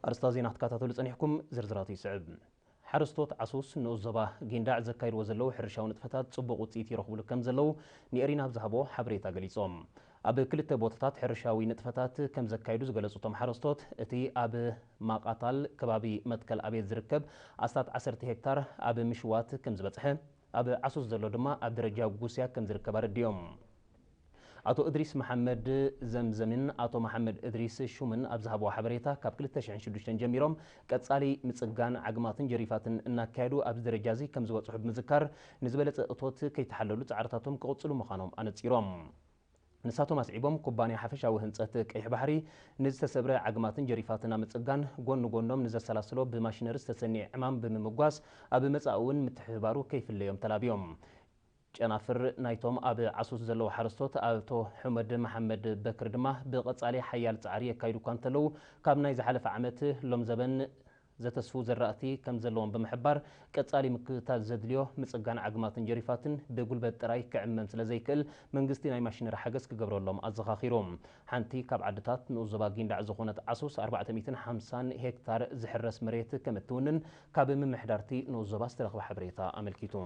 ኣርስታ ዜና ክትከታተሉ ጸኒሕኩም፣ ዝርዝራቱ ይስዕብ። ሓረስቶት ዓሱስ ንኡስ ዞባ ጊንዳዕ ዘካይድዎ ዘለዉ ሕርሻዊ ንጥፈታት ጽቡቕ ውጽኢት ይረኽብሉ ከም ዘለዉ ንኤሪና ኣብ ዝሃቦ ሓበሬታ ገሊጾም። ኣብ ክልተ ቦታታት ሕርሻዊ ንጥፈታት ከም ዘካይዱ ዝገለጹ እቶም ሓረስቶት፣ እቲ ኣብ ማቃታል ከባቢ መትከል ኣቤት ዝርከብ ኣስታት ዓሰርተ ሄክታር ኣብ ምሽዋት ከም ዝበጽሐ፣ ኣብ ዓሱስ ዘሎ ድማ ኣብ ደረጃ ጉስያ ከም ዝርከብ ኣረዲኦም። ኣቶ እድሪስ መሓመድ ዘምዘምን ኣቶ መሓመድ እድሪስ ሹምን ኣብ ዝሃብዎ ሓበሬታ፣ ካብ ክልተ ሽሕን ሽዱሽተን ጀሚሮም ቀጻሊ ምጽጋን ዓግማትን ጀሪፋትን እናካየዱ ኣብዚ ደረጃ እዚ ከም ዝበጽሑ ብምዝካር፣ ንዝበለጸ እቶት ከይተሓለሉ ጻዕርታቶም ክቕጽሉ ምዃኖም ኣነጺሮም። ንሳቶም ኣስዒቦም፣ ኩባንያ ሓፈሻዊ ህንጸት ቀይሕ ባሕሪ ንዝተሰብረ ዓግማትን ጀሪፋትን ኣብ ምጽጋን፣ ጎኒ ጎኖም ንዘሰላስሎ ብማሽነሪ ዝተሰንየ ዕማም ብምምጓስ፣ ኣብ መጻኢ እውን ምትሕብባሩ ከይፍለዮም ተላብዮም። ጨናፍር ናይቶም ኣብ ዓሱስ ዘለዉ ሓረስቶት ኣቶ ሑመድ መሓመድ በክር ድማ ብቐጻሊ ሓያል ጻዕሪ የካይዱ እኳ እንተለዉ፣ ካብ ናይ ዝሓለፈ ዓመት ሎም ዘበን ዘተስፉ ዘራእቲ ከም ዘለዎም ብምሕባር፣ ቀጻሊ ምክትታል ዘድልዮ ምጽጋን ዓግማትን ጀሪፋትን ብጉልበት ጥራይ ክዕመም ስለ ዘይክእል፣ መንግስቲ ናይ ማሽነሪ ሓገዝ ክገብረሎም ኣዘኻኺሩ። ሓንቲ ካብ ዓድታት ንኡስ ዞባ ጊንዳዕ ዝኾነት ዓሱስ ኣርባዕተ ሚእትን ሓምሳን ሄክታር ዝሕረስ መሬት ከም እትውንን ካብ ምምሕዳርቲ ንኡስ ዞባ ዝተረኽበ ሓበሬታ ኣመልኪቱ።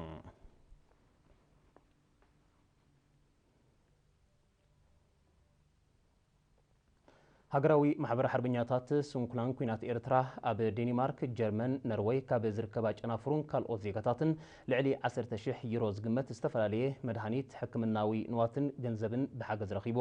ሃገራዊ ማሕበር ሓርበኛታት ስንኩላን ኲናት ኤርትራ ኣብ ዴኒማርክ፣ ጀርመን፣ ነርወይ ካብ ዝርከባ ጨናፍሩን ካልኦት ዜጋታትን ልዕሊ ዓሰርተ ሽሕ ዩሮ ዝግመት ዝተፈላለየ መድሃኒት፣ ሕክምናዊ ንዋትን ገንዘብን ብሓገዝ ረኺቡ።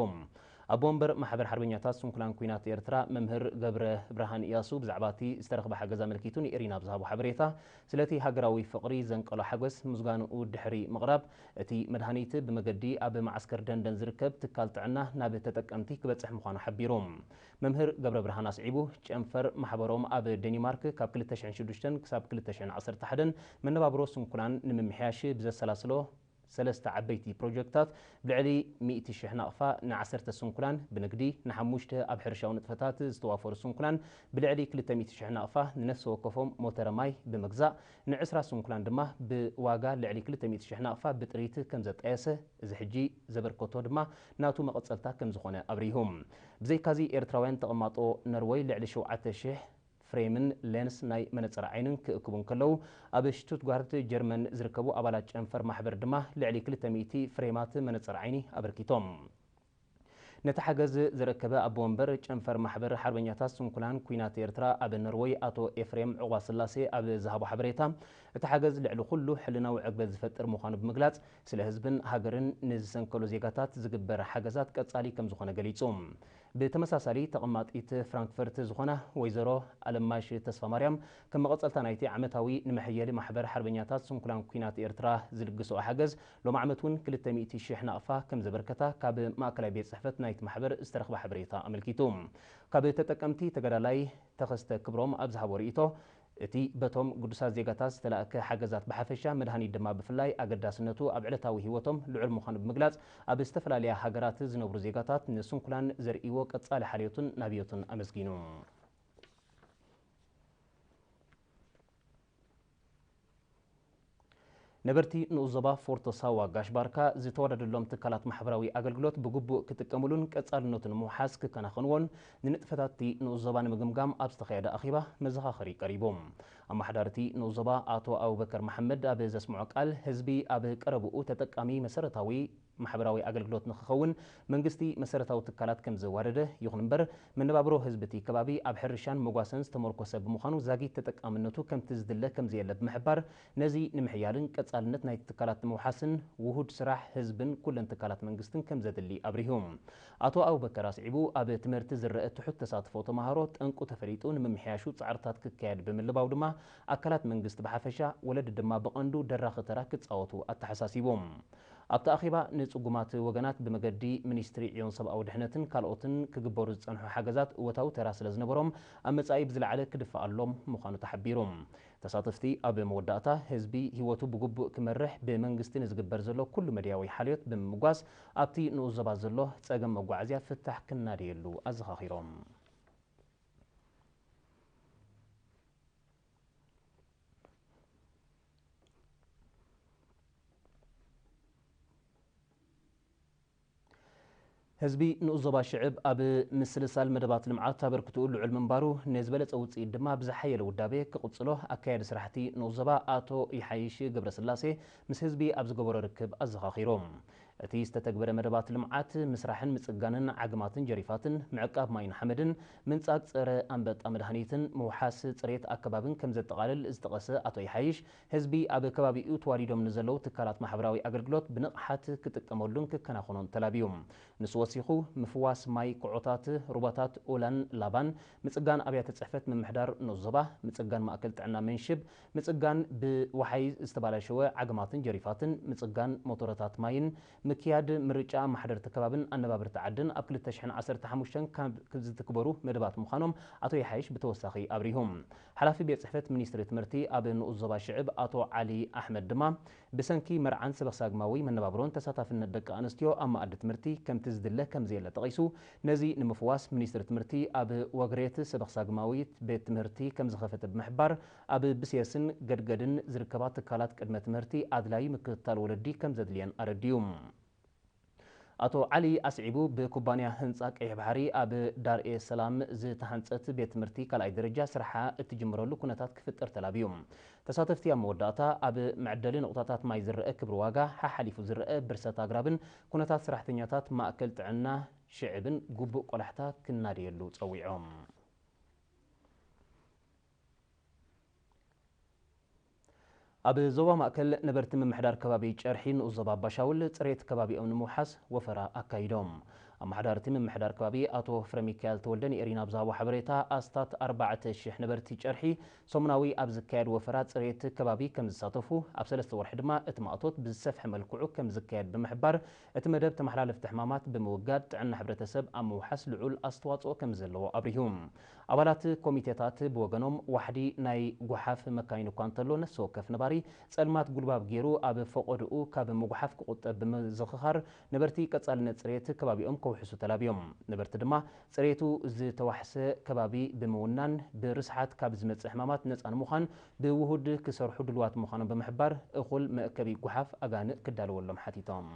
ኣቦ ወንበር ማሕበር ሓርበኛታት ስንኩላን ኲናት ኤርትራ መምህር ገብረ ብርሃን እያሱ ብዛዕባ እቲ ዝተረኽበ ሓገዝ ኣመልኪቱ ንኤሪና ኣብ ዝሃቦ ሓበሬታ፣ ስለቲ ሃገራዊ ፍቕሪ ዘንቀሎ ሓጎስ ምስጋንኡ ድሕሪ ምቕራብ፣ እቲ መድሃኒት ብመገዲ ኣብ መዓስከር ደንደን ዝርከብ ትካል ጥዕና ናብ ተጠቀምቲ ክበጽሕ ምዃኑ ሓቢሩ። መምህር ገብረ ብርሃን ኣስዒቡ፣ ጨንፈር ማሕበሮም ኣብ ዴኒማርክ ካብ ክልተ ሽሕን ሽዱሽተን ክሳብ ክልተ ሽሕን ዓሰርተ ሓደን መነባብሮ ስንኩላን ንምምሕያሽ ብዘሰላስሎ ሰለስተ ዓበይቲ ፕሮጀክታት ብልዕሊ ሚእቲ ሽሕ ናቕፋ ንዓሰርተ ስንኩላን ብንግዲ፣ ንሓሙሽተ ኣብ ሕርሻዊ ንጥፈታት ዝተዋፈሩ ስንኩላን ብልዕሊ ክልተ ሚእቲ ሽሕ ናቕፋ ንነፍሲ ወከፎም ሞተረ ማይ ብምግዛእ፣ ንዕስራ ስንኩላን ድማ ብዋጋ ልዕሊ ክልተ ሚእቲ ሽሕ ናቕፋ ብጥሪት ከም ዘጣየሰ፣ እዚ ሕጂ ዘበርከቶ ድማ ናቱ መቐጸልታ ከም ዝኾነ ኣብሪሁ። ብዘይካዚ ኤርትራውያን ተቐማጦ ነርወይ ልዕሊ ሸውዓተ ሽሕ ፍሬምን ሌንስ ናይ መነጽር ዓይንን ክእክቡ እንከለዉ፣ ኣብ ሽቱትጋርት ጀርመን ዝርከቡ ኣባላት ጨንፈር ማሕበር ድማ ልዕሊ ክልተ ሚእቲ ፍሬማት መነጽር ዓይኒ ኣበርኪቶም። ነቲ ሓገዝ ዝረከበ ኣቦ ወንበር ጨንፈር ማሕበር ሓርበኛታት ስንኩላን ኲናት ኤርትራ ኣብ ኖርወይ ኣቶ ኤፍሬም ዑቕባስላሴ ኣብ ዝሃቦ ሓበሬታ፣ እቲ ሓገዝ ልዕሊ ኩሉ ሕልናዊ ዕግበት ዝፈጥር ምዃኑ ብምግላጽ፣ ስለ ህዝብን ሃገርን ንዝሰንከሉ ዜጋታት ዝግበር ሓገዛት ቀጻሊ ከም ዝኾነ ገሊጹ። ብተመሳሳሊ፣ ተቐማጢት ፍራንክፈርት ዝኾና ወይዘሮ ኣለማሽ ተስፋማርያም፣ ከም መቐጸልታ ናይቲ ዓመታዊ ንመሐየሊ ማሕበር ሓርበኛታት ስንኩላን ኲናት ኤርትራ ዝልግስኦ ሓገዝ፣ ሎም ዓመት እውን ክልተ ሚእቲ ሽሕ ናቕፋ ከም ዘበርከታ ካብ ማእከላይ ቤት ጽሕፈት ናይቲ ማሕበር ዝተረኽበ ሓበሬታ ኣመልኪቱ። ካብ ተጠቀምቲ ተጋዳላይ ተኸስተ ክብሮም ኣብ ዝሃቦ ርእይቶ፣ እቲ በቶም ግዱሳት ዜጋታት ዝተላእከ ሓገዛት ብሓፈሻ፣ መድሃኒት ድማ ብፍላይ ኣገዳስነቱ ኣብ ዕለታዊ ህይወቶም ልዑል ምዃኑ ብምግላጽ፣ ኣብ ዝተፈላለያ ሃገራት ዝነብሩ ዜጋታት ንስንኩላን ዘርእይዎ ቀጻሊ ሓልዮትን ናብዮትን ኣመስጊኑ። ነበርቲ ንኡስ ዞባ ፎርቶ ሳዋ ጋሽ ባርካ ዝተወደደሎም ትካላት ማሕበራዊ ኣገልግሎት ብግቡእ ክጥቀምሉን ቀጻልነቱ ንምውሓስ ክከናኸንዎን ንንጥፈታት እቲ ንኡስ ዞባ ንምግምጋም ኣብ ዝተኻየደ ኣኼባ መዘኻኸሪ ቀሪቡ። ኣመሓዳሪ እቲ ንኡስ ዞባ ኣቶ ኣቡበከር መሓመድ ኣብ ዘስምዖ ቃል፣ ህዝቢ ኣብ ቀረብኡ ተጠቃሚ መሰረታዊ ማሕበራዊ ኣገልግሎት ንክኸውን መንግስቲ መሰረታዊ ትካላት ከም ዘዋደደ፣ ይኹን እምበር መነባብሮ ህዝቢ እቲ ከባቢ ኣብ ሕርሻን መጓሰን ዝተመርኮሰ ብምዃኑ ዛጊት ተጠቃምነቱ ከምቲ ዝድለ ከም ዘየለ ብምሕባር፣ ነዚ ንምሕያልን ቀጻልነት ናይቲ ትካላት ንምውሓስን ውሁድ ስራሕ ህዝብን ኩለን ትካላት መንግስትን ከም ዘድሊ ኣብሪሁ። ኣቶ ኣቡበከር ኣስዒቡ፣ ኣብ ትምህርቲ ዝረአ ትሑት ተሳትፎ ተማሃሮ ጠንቁ ተፈሊጡ ንምምሕያሹ ጻዕርታት ክካየድ ብምልባው ድማ፣ ኣካላት መንግስቲ ብሓፈሻ፣ ወለዲ ድማ ብቐንዱ ደራኺ ተራ ክጻወቱ ኣተሓሳሲቡ። ኣብቲ ኣኼባ፣ ንጽጉማት ወገናት ብመገዲ ሚኒስትሪ ዕዮን ሰብኣዊ ድሕነትን ካልኦትን ክግበሩ ዝጸንሑ ሓገዛት እወታዊ ተራ ስለ ዝነበሮም፣ ኣብ መጻኢ ብዝለዓለ ክድፈኣሎም ምዃኑ ተሓቢሩ። ተሳተፍቲ ኣብ መወዳእታ፣ ህዝቢ ህይወቱ ብግቡእ ክመርሕ ብመንግስቲ ንዝግበር ዘሎ ኩሉ መድያዊ ሓልዮት ብምምጓስ፣ ኣብቲ ንኡስ ዞባ ዘሎ ጸገም መጓዓዝያ ፍታሕ ክናደየሉ ኣዘኻኺሮም። ህዝቢ ንኡስ ዞባ ሽዕብ ኣብ ምስልሳል መደባት ልምዓት ኣበርክትኡ ልዑል ምንባሩ፣ ንዝበለጸ ውጽኢት ድማ ብዝሓየለ ውዳቤ ክቕጽሎ ኣካያዲ ስራሕቲ ንኡስ ዞባ ኣቶ ይሓይሽ ገብረስላሴ ምስ ህዝቢ ኣብ ዝገበሮ ርክብ ኣዘኻኺሩ። እቲ ዝተተግበረ መደባት ልምዓት ምስራሕን ምጽጋንን ዓግማትን ጀሪፋትን፣ ምዕቃብ ማይን ሓመድን፣ ምንጻግ ጸረ ኣንበጣ መድሃኒትን ምውሓስ ጽሬት ኣከባብን ከም ዘጠቓልል ዝጠቐሰ ኣቶ ይሓይሽ፣ ህዝቢ ኣብ ከባቢኡ ተዋዲዶም ንዘለዉ ትካላት ማሕበራዊ ኣገልግሎት ብንቕሓት ክጥቀመሉን ክከናኸኖን ተላብዩ። ንሱ ወሲኹ፣ ምፍዋስ ማይ ኩዖታት፣ ሩባታት ኦላን ላባን፣ ምጽጋን ኣብያተ ጽሕፈት ምምሕዳር ንኡስ ዞባ፣ ምጽጋን ማእከል ጥዕና መንሽብ፣ ምጽጋን ብወሓይ ዝተባላሸወ ዓግማትን ጀሪፋትን፣ ምጽጋን ሞቶረታት ማይን፣ ምክያድ ምርጫ ኣመሓደርቲ ከባብን ኣነባብርቲ ዓድን ኣብ ክልተ ሽሕን ዓሰርተ ሓሙሽተን ካብ ዝትግበሩ መደባት ምዃኖም ኣቶ ይሓይሽ ብተወሳኺ ኣብሪሁ። ሓላፊ ቤት ጽሕፈት ሚኒስትሪ ትምህርቲ ኣብ ንኡስ ዞባ ሽዕብ ኣቶ ዓሊ ኣሕመድ ድማ፣ ብሰንኪ መርዓን ሰበኽ ሳግማዊ መነባብሮን ተሳታፍነት ደቂ ኣንስትዮ ኣብ መኣዲ ትምህርቲ ከምቲ ዝድለ ከም ዘየለ ጠቒሱ፣ ነዚ ንምፍዋስ ሚኒስትሪ ትምህርቲ ኣብ ወግሬት ሰበኽ ሳግማዊት ቤት ትምህርቲ ከም ዝኸፈተ ብምሕባር፣ ኣብ ብስየስን ገድገድን ዝርከባ ትካላት ቅድመ ትምህርቲ ኣድላዪ ምክትታል ወለዲ ከም ዘድልየን ኣረዲኡ። ኣቶ ዓሊ ኣስዒቡ፣ ብኩባንያ ህንጻ ቀይሕ ባሕሪ ኣብ ዳርኤ ሰላም ዝተሃንጸት ቤት ትምህርቲ ካልኣይ ደረጃ ስርሓ እትጅምረሉ ኩነታት ክፍጠር ተላብዩ። ተሳተፍቲ ኣብ መወዳእታ፣ ኣብ መዕደሊ ነቑጣታት ማይ ዝረአ ክብሪ ዋጋ፣ ሓሓሊፉ ዝረአ ብርሰት ኣግራብን ኩነታት ሰራሕተኛታት ማእከል ጥዕና ሽዕብን ግቡእ ቆላሕታ ክናደየሉ ጸዊዖም። ኣብ ዞባ ማእከል ነበርቲ ምምሕዳር ከባቢ ጨርሒ ንኡስ ዞባ ኣባሻውል ጽሬት ከባቢኦም ንምውሓስ ወፈራ ኣካይዶም። ኣመሓዳርቲ ምምሕዳር ከባቢ ኣቶ ፍረሚካኤል ተወልደ ንኤሪና ኣብ ዝሃቦ ሓበሬታ፣ ኣስታት ኣርባዕተ ሽሕ ነበርቲ ጨርሒ ሰሙናዊ ኣብ ዝካየድ ወፈራ ጽሬት ከባቢ ከም ዝሳተፉ፣ ኣብ ሰለስተ ወርሒ ድማ እቲ ማእቶት ብዝሰፍሐ መልክዑ ከም ዝካየድ ብምሕባር፣ እቲ መደብ ተመሓላለፍቲ ሕማማት ብምውጋድ ጥዕና ሕብረተሰብ ኣብ ምውሓስ ልዑል ኣስተዋጽኦ ከም ዘለዎ ኣብሪሁ። ኣባላት ኮሚቴታት ብወገኖም፣ ዋሕዲ ናይ ጓሓፍ መካይን እኳ እንተሎ፣ ነፍሲ ወከፍ ነባሪ ጸልማት ጉልባብ ገይሩ ኣብ ፈቐድኡ ካብ ምጉሓፍ ክቑጠብ ብምዝኽኻር፣ ነበርቲ ቀጻልነት ጽሬት ከባቢኦም ከውሕሱ ተላብዮም። ነበርቲ ድማ፣ ጽሬቱ ዝተዋሕሰ ከባቢ ብምውናን፣ ብርስሓት ካብ ዝመጽእ ሕማማት ነጻ ንምዃን ብውሁድ ክሰርሑ ድሉዋት ምዃኖም ብምሕባር፣ እኹል መእከቢ ጓሓፍ ኣጋንእ ክዳለወሎም ሓቲቶም።